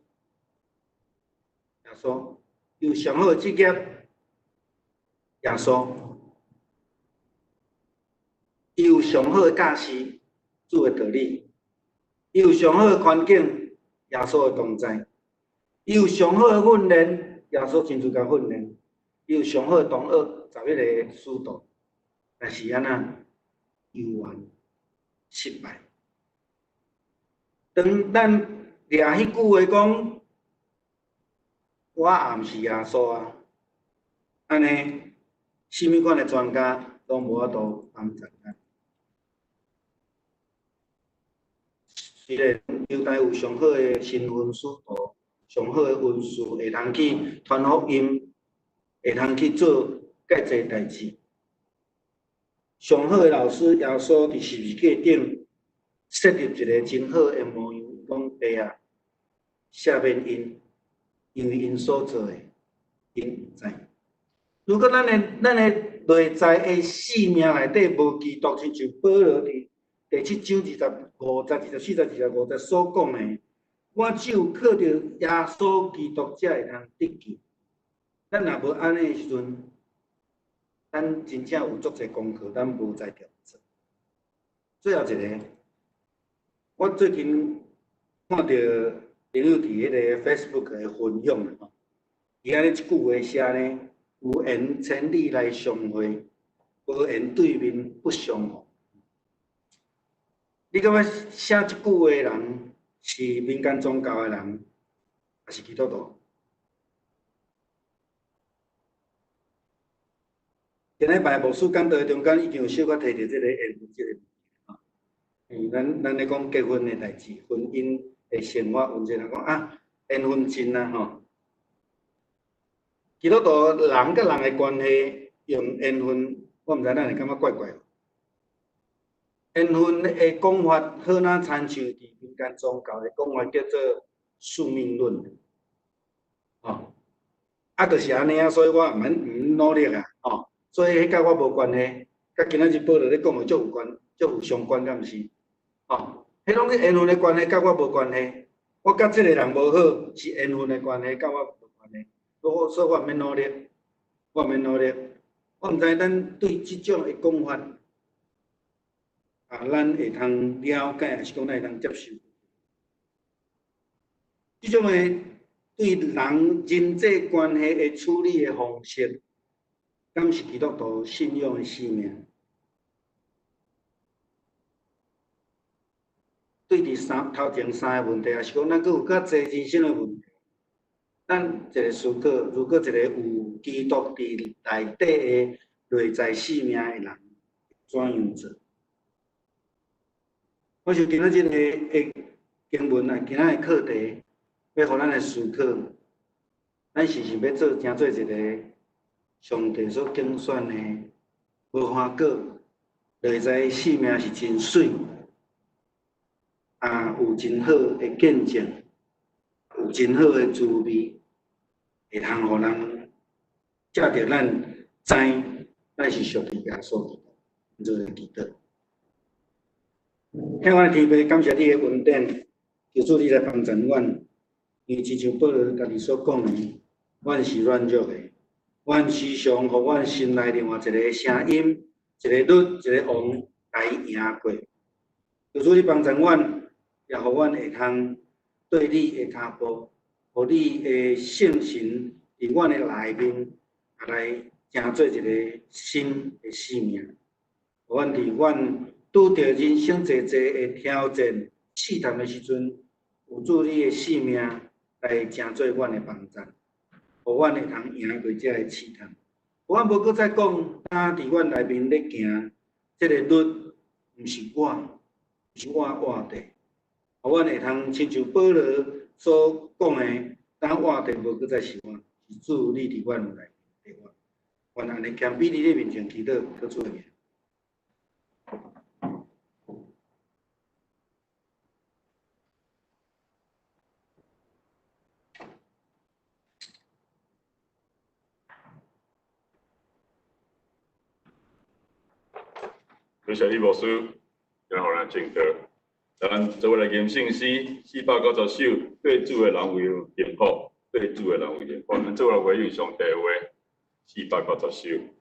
耶穌，有上好的職業，耶穌，伊有上好的教示，主的道理，伊有上好的環境，耶穌的同在，伊有上好的訓練，耶穌親自共訓練，伊有上好的同學，11個使徒。但是按怎猶原失敗。當咱掠彼句話講，我也毋是耶穌啊，按呢，啥物款的專家攏無法度幫助咱。雖然猶大有上好的身份使徒，上好的恩賜，會通去傳福音，會通去做蓋濟代誌。上好的老師耶穌佇十字架頂設立一個真好的模樣，講父啊，赦免𪜶，因為𪜶所做的，𪜶毋知。如果咱的內在的生命內底無基督，親像保羅佇第七章25節、24節、25節所講的，我只有靠著耶穌基督才會通得救。咱若無按呢的時陣，咱真正有足濟功課，咱無才調做。最後一个，我最近看著朋友佇彼个 Facebook 的分享吼，伊按呢一句話寫呢：有緣千里來相會，無緣對面不相逢。你感覺寫這句話的人是民間宗教的人，抑是基督徒？前禮拜牧師講道中間已經有小可提著這个緣分這个問題吼。咱咧講結婚的代誌，婚姻的生活，有陣人講啊，緣分盡啊吼。基督徒人佮人的關係用緣分，我毋知咱會感覺怪怪。緣分的講法，好若親像佇民間宗教的講法，叫做宿命論。吼，啊，就是按呢啊，所以我毋免毋努力啊，吼。所以彼佮我無關係，佮今仔日保羅咧講的足有關，足有相關，敢毋是？吼，彼攏是緣分的關係，佮我無關係。我佮這個人無好，是緣分的關係，佮我無關係。所以我毋免努力，我毋免努力。我毋知咱對這種的講法，啊，咱會通了解，抑是講咱會通接受？這種的對人人際關係的處理的方式，敢是基督徒信仰的生命？對佇頭前三个問題，抑是講咱閣有較濟人生的問題，咱一个思考，如果一个有基督佇內底的內在生命的人，怎樣做？我想今仔日的經文啊，今仔的課題，欲予咱來思考，咱是毋是欲做成做一个上帝所揀選的無花果，內在生命是真媠，啊，有真好的見證，有真好的滋味，會通予人藉著咱知，咱是屬於耶穌基督，做來祈禱。向我的天父，感謝你的恩典，求主你來幫助阮，因為親像保羅家己所講的，阮是軟弱的，阮時常予阮心內另外一个聲音，一个律，一个王來贏過。求主你幫助阮，也予阮會通對你的跤步，予你的聖神佇阮的內面，來成做一个新的生命。予阮佇阮拄著人生濟濟的挑戰、試探的時陣，有主你的生命來成做阮的幫助，予阮會通贏過這个試探。阮無閣再講，敢佇阮內面咧行，這個律毋是我，毋是我活的。予阮會通親像保羅所講的，當活的無閣再是我，是主你佇阮內面的我。願按呢謙卑佇你面前祈禱，靠主的名。多謝李牧師，今日予咱證道。咱做伙來吟聖詩490首，對主的人為幸福，對主的人為幸福。咱做伙來回應上帝話，490首。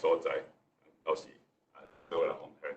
所在，到時做來奉獻。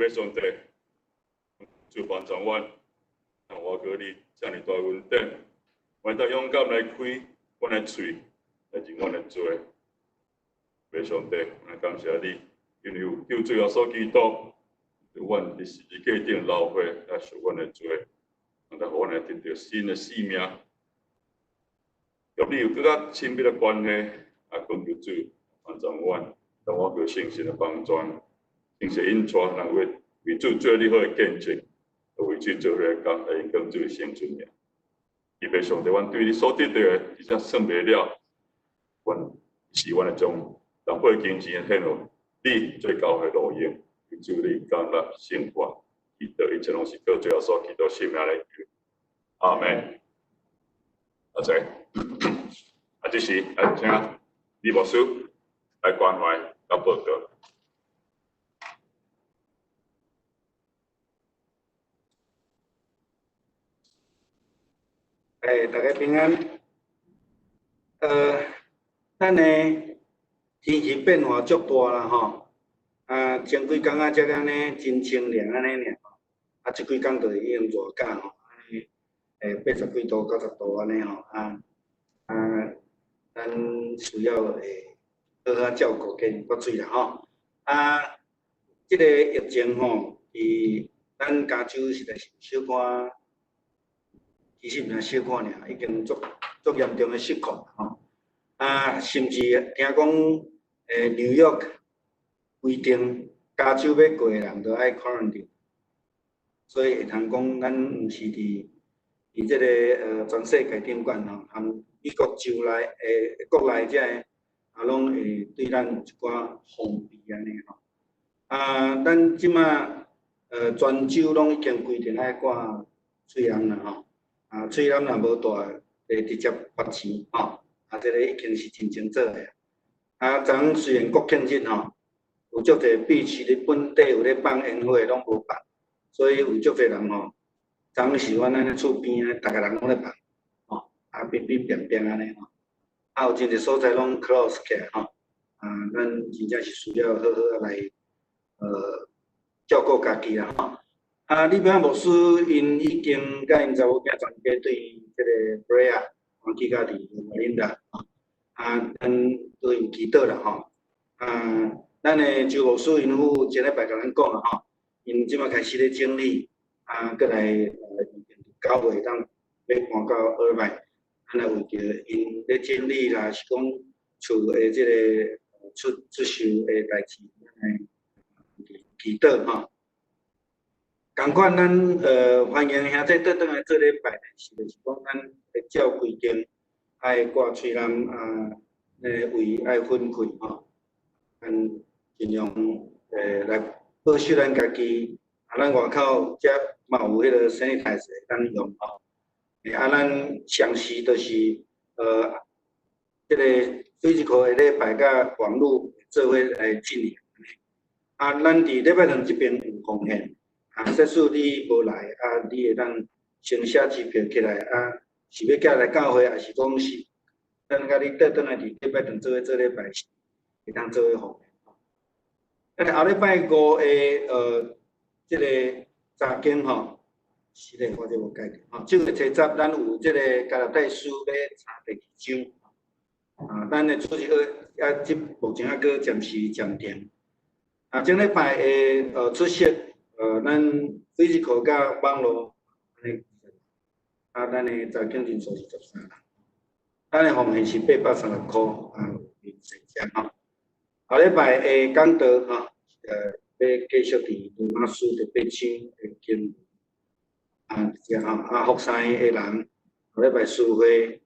上帝，主幫助阮，讓我閣你遮爾大恩典，阮當勇敢來開阮的喙，來認阮的罪。父上帝，阮感謝你，因為有救主耶穌基督，對阮佇十字架頂流血來贖阮的罪，讓予阮會得著新的生命，佮你有閣較親密的關係，啊，懇求主幫助阮，讓我閣聖神的幫助，聖神引帶，讓為為主做你好的見證，為主做好的工，來榮主聖尊名。伊父上帝，阮對你所得著的，真正算袂了。阮是阮會將浪費金錢獻予你最高的榮耀，求主你感納聖化，祈禱一切攏是靠主耶穌基督聖名來求。阿門。阿仔，啊，這時來請李牧師來關懷佮報告。欸，大家平安。咱的天气變化足大啦吼，啊，前幾工啊才按呢真清涼按呢爾，啊，這幾工就已經熱甲吼，按呢80幾度、90度按呢吼，啊，咱需要會好好照顧健骨水啦吼，啊，這个疫情吼，佇咱加州實在是小可，其實毋是小可爾，已經足足嚴重的失控吼。啊，甚至聽講，紐約規定加州欲過的人都愛 quarantine，所以會通講，咱毋是佇這个全世界頂懸吼，含美國州內國內遮个，啊，攏會對咱有一寡防備按呢吼。啊，咱這馬全州攏已經規定愛掛喙罨啦吼，啊，喙罨若無戴，會直接罰錢吼。啊，這個已經是真清楚的。啊，昨昏雖然國慶日吼，有足濟避區咧本地有咧放煙火的攏無放，所以有足濟人吼，昨昏是阮按呢厝邊啊，逐个人攏咧放，吼，啊，邊邊邊邊按呢吼，啊，有真濟所在攏 close 起來吼，啊，咱真正是需要好好來照顧家己啦吼。啊，李平牧師𪜶已經佮𪜶查某囝全家對這個 Brea 搬去到佇琳達，啊，咱對𪜶祈禱啦吼。啊，咱的周牧師𪜶夫前禮拜共咱講啦吼，𪜶這馬開始咧整理，啊，閣來9月當欲搬到爾麥，啊，來為著𪜶咧整理啦，是講厝的這個出售的代誌，咱來祈禱吼。仝款，咱歡迎兄弟倒轉來做禮拜，但是就是講咱會照規定愛掛喙罨啊，那個位愛分開吼，咱盡量來保守咱家己。啊，咱外口遮嘛有彼個 sanitizer 會當用吼。啊，咱常時就是這個 physical 的禮拜佮網路做伙來進行。啊，咱佇禮拜堂這邊有奉獻。啊，假使你無來，啊，你會當先寫支票起來，啊，是欲寄來教會，抑是講是等佮你倒轉來佇禮拜堂做伙做禮拜，會當做伙奉獻。啊，後禮拜五的這個查經吼，是咧，我這無改掉吼。這個初十，咱有這個加拉太書欲查第二章，啊，咱的主日學啊，這目前猶閣暫時暫停。啊，這禮拜的出席。咱 physical 佮網路，按呢，啊，咱的查經人數是13人，咱的奉獻是830箍，啊，有成吼。後禮拜的講道吼，欲繼續佇羅馬書第八章的經文，啊，這吼，啊，福山的人，後禮拜書會，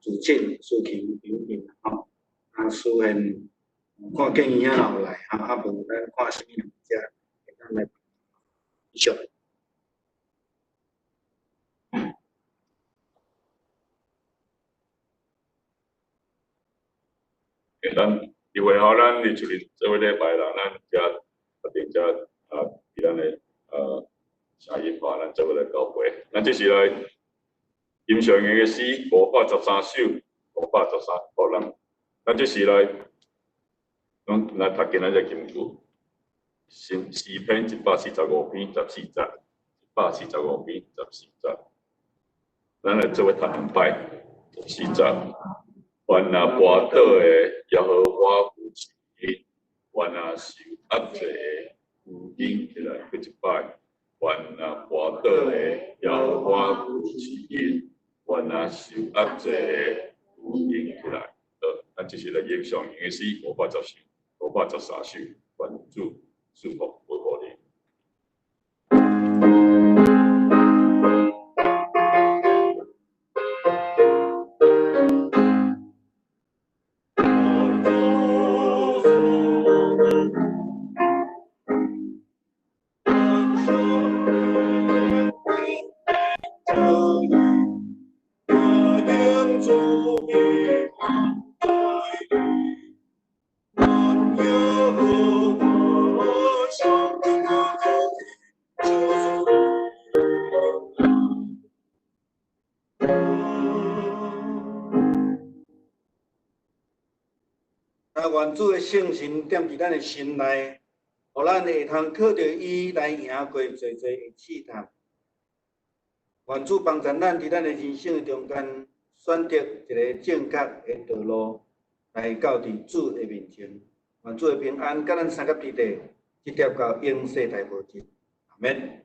主診、書琴、表演吼，啊，書現看建議遐若有來，啊，啊無咱看啥物人遮會當來。咱伫会后，咱日出去做伙禮拜啦，咱遮特別遮啊，佇咱的聲音話，咱做伙來交陪。咱這時來吟唱的詩513首，513好，咱這時來，攏來讀今仔日金句。詩篇145篇14節，145篇14節，咱來做伙讀兩擺14節。凡若跋倒的，耶和華扶持伊；凡若受壓制的，扶𪜶起來閣一擺。凡若跋倒的，耶和華扶持𪜶；凡若受壓制的，扶𪜶起來。好，咱這是來吟唱的詩510首、513首，願主祝福保護你。 我愿主的圣神踮伫咱的心内，予咱会通靠著伊来赢过济济的试探。愿主帮助咱伫咱的人生的中间，选择一个正确的道路，来到伫主的面前。愿主的平安，佮咱相佮伫地，直接到永世大无尽。阿免。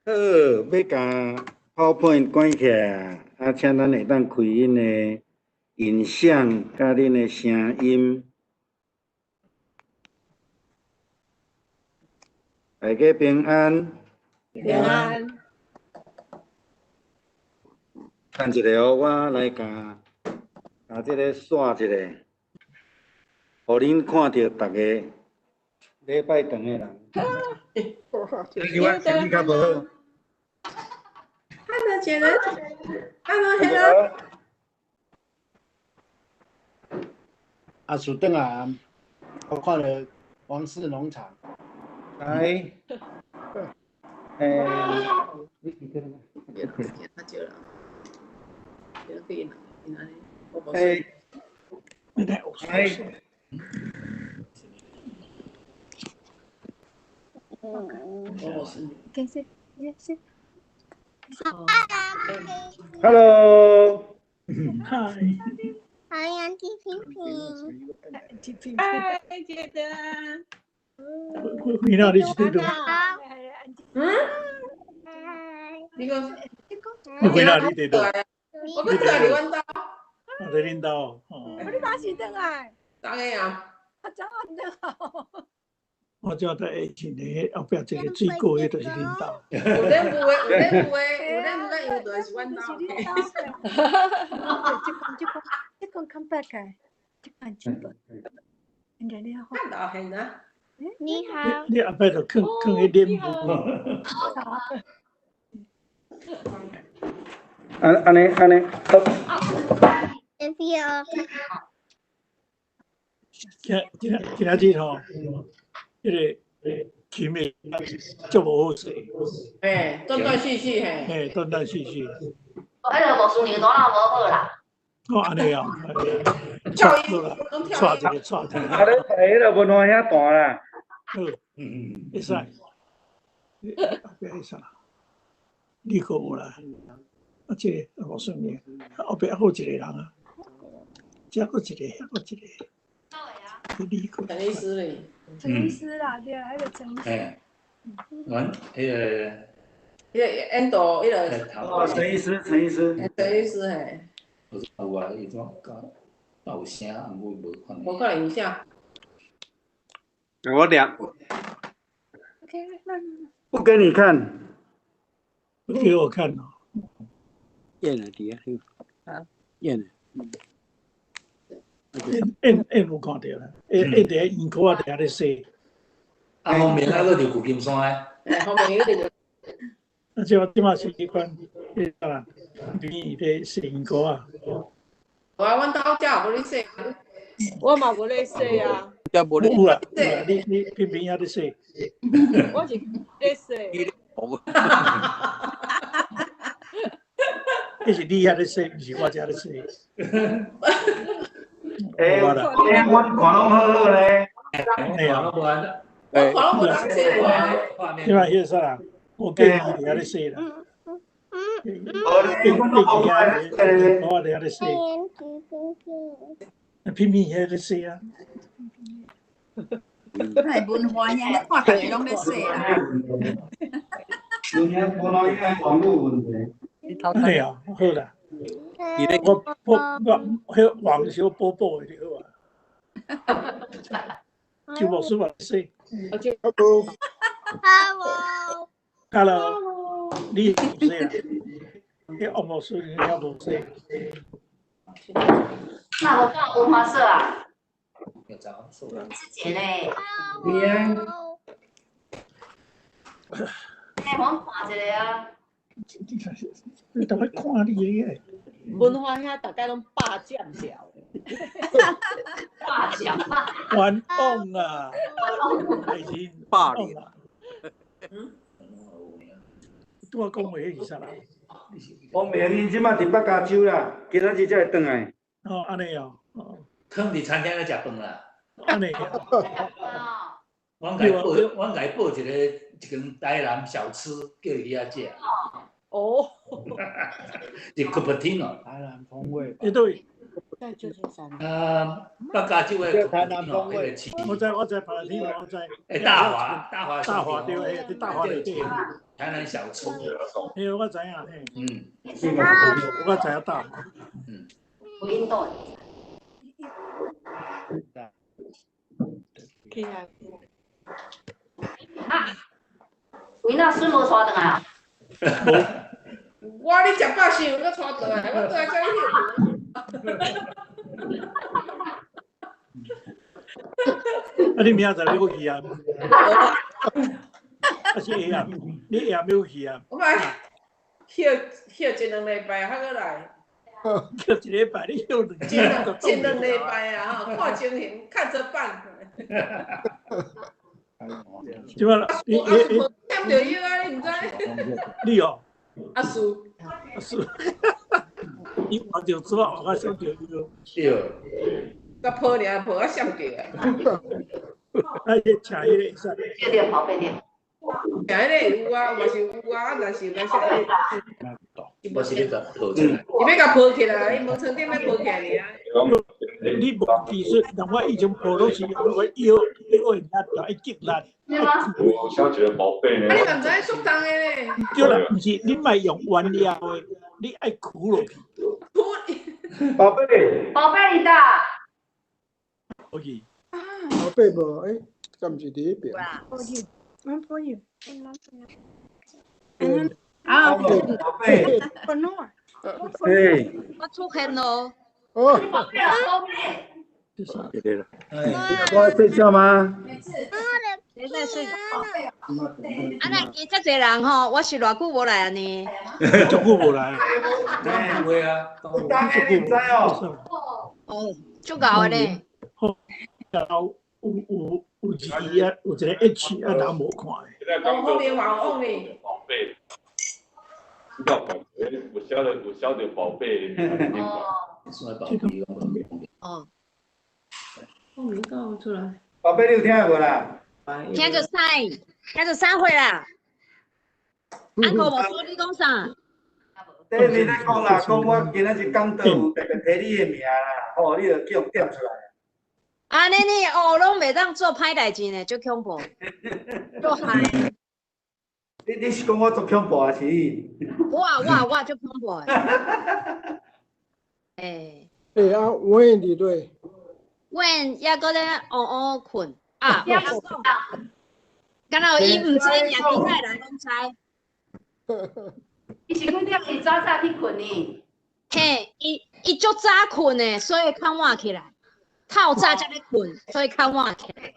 好，欲共 PowerPoint 关起来，啊，请咱会当开𪜶的影像佮恁的声音。大家平安。平安。等一下哦，我来共共这个刷一下，予恁看著逐个礼拜堂的人。你我生意较无好。 Hello，姐人。Hello，Hello。阿叔转来，我看著王氏农场。来。欸。欸。来。Hello。 Hi。 Hi, Auntie 平平。嗨，姐姐。回到你这度。嗯？你讲。你回到你这度。我搁在伫阮兜。我伫恁兜。我你哪时转来？昨下啊。啊，昨暗转来。我只在下前个后壁一个水果，彼就是恁兜。有咧有的，有咧有的，有咧有咧有的是阮兜。这款这款这款 come back 的，这款这款。人家你好。老现啊。你好。你后壁就囥囥彼脸部。按按呢按呢，好。今今今仔日吼，彼个琴的足无好势。嘿，断断续续嘿。嘿，断断续续。哦，彼个无输牛大脑无好啦。哦，按呢啊。跳音，错一个错一个。啊，你在彼个文化遐弹啦。好，会使。后壁会使。你阁无啦？啊，这个无算命，后壁还阁有一个人啊，这阁一个，遐阁一个。陈医师咧，陈医师啦，对，彼个陈医师。嘿，阮彼个，彼个印度，彼个。哦，陈医师，陈医师。陈医师嘿。有啊，伊怎讲？有声，毋过无看。无看影像。我俩。不给你看。不给我看哦。验了底下。啊。演。演演有看著啦，演演伫遐眼科啊，伫遐咧洗。啊，方明啊，閣佇舊金山的。方明佇。啊，這這馬是彼款，彼個啦，邊咧洗眼科啊。無啊，阮兜遮無咧洗。我嘛無咧洗啊。遮無咧。有啦，你你偏偏遐咧洗。我是咧洗。彼是你遐咧洗，毋是我遮咧洗。欸，我看攏好好咧。哎呀，我看攏無人洗無。這擺彼個啥啦？我建議佇遐咧洗啦。無咧，我我佇遐咧洗。偏偏遐咧洗啊。那文化兄，你看逐个攏咧洗啦。有影无老应该网路问题。对啊，好啦。我我我，彼网小补补的就好啊。就无输嘛洗。 Hello。 Hello。你有洗啊？你王牧师你也无洗。那我讲文化社啊。志杰咧。你啊。欸，我看一下啊。你逐摆看你个。文化兄逐家攏霸占了。霸占。冤枉啊！霸凌啊！拄仔讲话彼是啥人？王明，你這馬佇北加州啦，今仔日才會轉來。哦，按呢哦。囥佇餐廳咧食飯啦。按呢。阮共伊報，阮共伊報一個一間台南小吃，叫伊去遐食。哦。是 Cupertino。台南風味。佇佗位？在舊金山。啊，北加州的台南風味。我知我知，白天我知。欸，大華，大華。大華對，欸，佇大華內底。台南小吃。嘿，我知影，嘿。嗯。我知影大華。嗯。有印度。起來。啊！维纳斯無帶轉來啊？我你食饱时，有阁带转来，我转来叫你歇啊！你明仔载欲阁去啊？啊是下暗，你下暗欲去啊？我嘛歇歇一两礼拜，还阁来。歇一礼拜，你歇两一两礼拜啊！吼，看情形，看着办。这摆你你你欠著药啊！你毋知？你哦，阿叔，阿叔，你换著纸，换甲伤著药。对。甲抱尔抱甲闪过啊！啊，食彼个会使。对对，宝贝对。食彼个有啊，嘛是有啊，但是但是。我是欲共抱起来。伊欲共抱起来，伊门窗顶欲抱起来尔。你无技术，人我以前抱攏是用个腰，腰会压著爱激力。我想一个宝贝呢。啊，你嘛毋知速重的咧？对啦，毋是你莫用弯腰的，你爱屈落去。寶貝。寶貝你的。可以。寶貝無？欸，敢毋是佇彼邊？啊，寶貝。欸。我出現咯。哦。我睡覺嗎？誰在睡覺？啊，那今遮濟人吼，我是偌久無來啊呢？足久無來。會啊，足久無來哦。哦，足𠢕的咧。好，有有有一個啊，有一個 H 啊，人無看的。王明王呢？寶貝，知道寶貝，有曉得有曉得寶貝。哦。我沒講出來。寶貝，你有聽無啦？聽著啥？聽著啥貨啦？阿哥無說你講啥？頂面咧講啦，講我今仔日講道有特別提你的名啦，吼，你就叫點出來。按呢呢哦，攏袂當做歹代誌呢，足恐怖，足害。你是講我足恐怖還是你？我我足恐怖的。欸。欸啊，阮佇佗？阮猶閣咧烏烏睏啊！敢若伊毋知，爾其他人攏知。伊是幾點？伊早早去睏呢？嘿，伊足早睏的，所以較晚起來。透早才咧睏，所以較晚起來。